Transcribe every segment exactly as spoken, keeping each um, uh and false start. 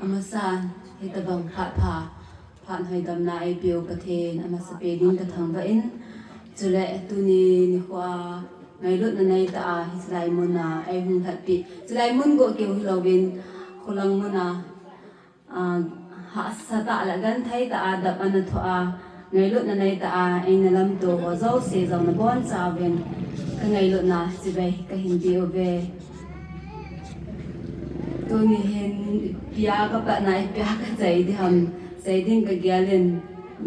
Amasan, hitabang phat pha, phat hoidamna eipeu Pathen amasapen in kathangvah in, chule tuni nikhoa ngailutna neitah a hichelai muna eihung lhatpeh, chelai mun go keu hilouvin, kholang muna, ah, hahsatah le gentheitah a dap ana thoh a, ngailutna neitah a eina lamto ho jouse jong nabonchauvin kangailutna chibai kahin peuve. Tuni hin ipia kapatna, ipia kachai diham, sei ding kagel in,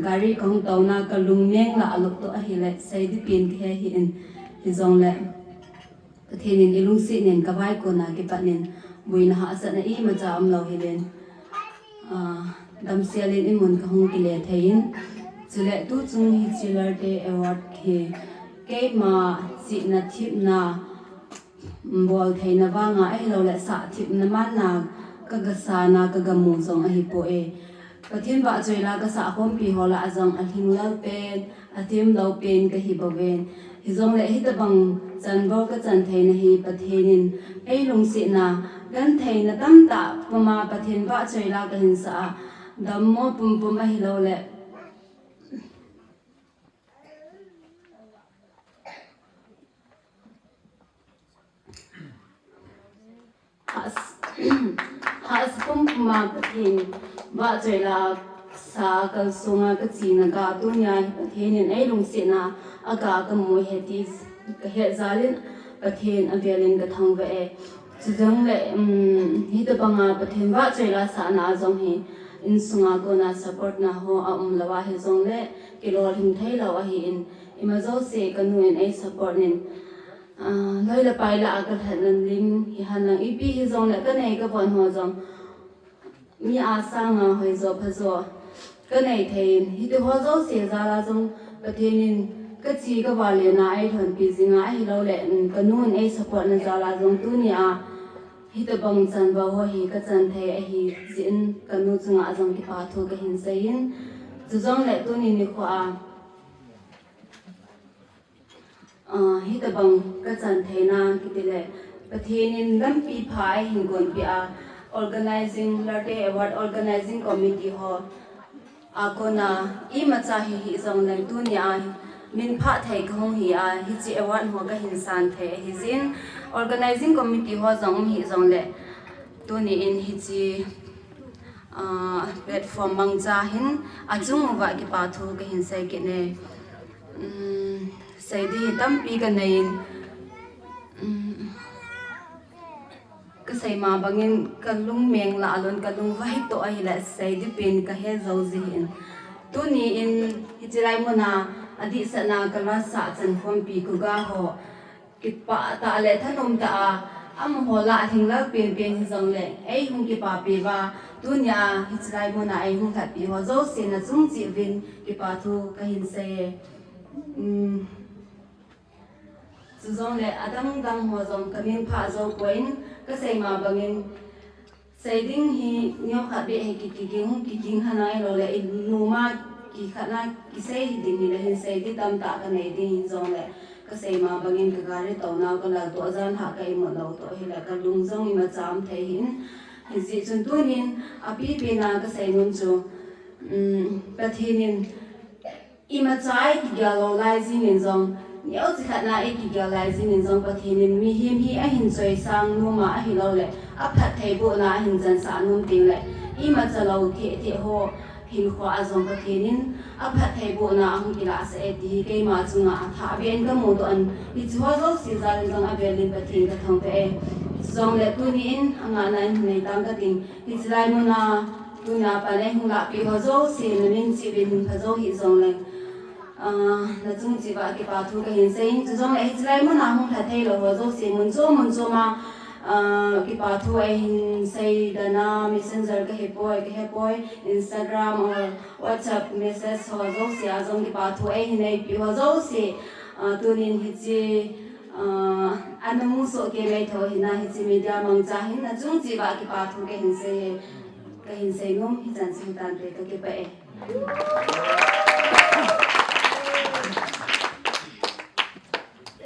gari kahung touna kalungmeng lah a luptoh ahile, sei ding pen kahe hih in, hijongle Pathen in ilungset in kavaikon a kipat in, boina hahsatna imacha umlou hile, ah, damsel in imun kahung kile thei in, chule tuchung hiche Lerte Award hi keima chihna thepna bol theina vanga ahiloule sah thepna manna kagasana kagamu jong ahipoi. Pathen vahchoila kasah khompi ho lah a jong alhinglel pen, athemlou pen kahi bouve. Hijongle hitabang chanvo kachan theina hi Pathen in eilungsetna, gentheina tamtah puma Pathen vahchoila kahinsah a, dammo pumpum ahiloule hahsa, hahsa pumpuma Pathen vahchoila sa kalsunga kachena ga tunia hi Pathen in eilungsetna aga kamu ahi ti kahet jal in Pathen avel in kathangvah e. Chujongle, um, hitabanga Pathen vahchoila sahna a jong hi insunga kona supportna ho aumlou ahijongle, kilolhing theilou ahin, ima jouse kanu in eisupport in, ah, loi le pai lah a kalhatna lim hihenlang, ipi hijongle kanei kavon ho jong mi a sanga hoijo phajo kanei thei in, hitiho jouse jal a jong Pathen in kache kavale na eilhonpi jinga ahiloule, um, kanu in eisupportna jal a jong tunia hitabang chanvo ho hi kachan thei ahijeh in kanu chunga jong kipathu kahin sei in, chujongle tuni nikhoa ah, hitabang kachan theina kitile, Pathen in lampi pha eihin gonpeh a, organizing, Lerte Award Organizing Committee ho a kona imacha hi hijongleng tunia min phah thei kahung hi a, hiche award ho kahin san thei ahijeh in, Organizing Committee ho jong um hijongle, tuni in hiche, ah, platform mangcha hin achung uva kipathu kahin sei kit e. Um, sei ding hi tampi kanei in, um, kaseima bangin kalungmeng lah a lun kalungvai toh ahile sei ding pen kahe jou ji hin. Tuni in hichelai muna adihsatna kalasah chankhompi kuga ho kipah tah le thanom tah a, amaho lah a lhinglel penpen hijongle eihung kipapi uva, tunia hichelai muna eihung lhatpi ho jouse nachung cheh uvin kipathu kahin sei e. Um, chujongle adangdang ho jong kamin phah jou poi in, kaseima bangin sei ding hi neokhat beh hi kikiging, kiging hana ahiloule inuma kikhatna kisei ding hile hin sei ding tamtah kanei ding hijongle, kaseima bangin kagari tounau kalaltoh jan hah ka imut lou toh hile kalung jong imacha um thei hin, hijeh chun tunin apipena kaseinom chu, um, Pathen in imacha ikigel lou lai jingin jong, neocha khatna ikigel lai jingin jong Pathen in mihem hi ahin choisang noma ahiloule aphattheibohna ahin chansah nom tengle, imacha lou theh theh ho hinkhoa jong Pathen in aphattheibohna ahung kilahsah e ti hi keima chunga athahbeh in kamudoh in, hicheho jouse jal in jong avel in Pathen kathangvah e. Chujongle tuni in angahna in hin neitam kating, hichelai muna tunia pat eihung lahpeh ho jouse namin cheh uvin hin phajou hih jongleng, ah, nachung cheh uva kipathu kahin sei in, chujongle hichelai muna hung lha theilou ho jouse mun chom mun choma, ah, kipathu eihin sei dana Messenger kahepoi, kahepoi, Instagram or WhatsApp message ho jouse a jong kipathu eihin neipeh ho jouse, ah, tunin hiche, ah, ana musoh kei mai thou hina hiche media mangcha hin nachung cheh uva kipathu kahin sei e, kahin seinom hichan chu hitante, kakipah e.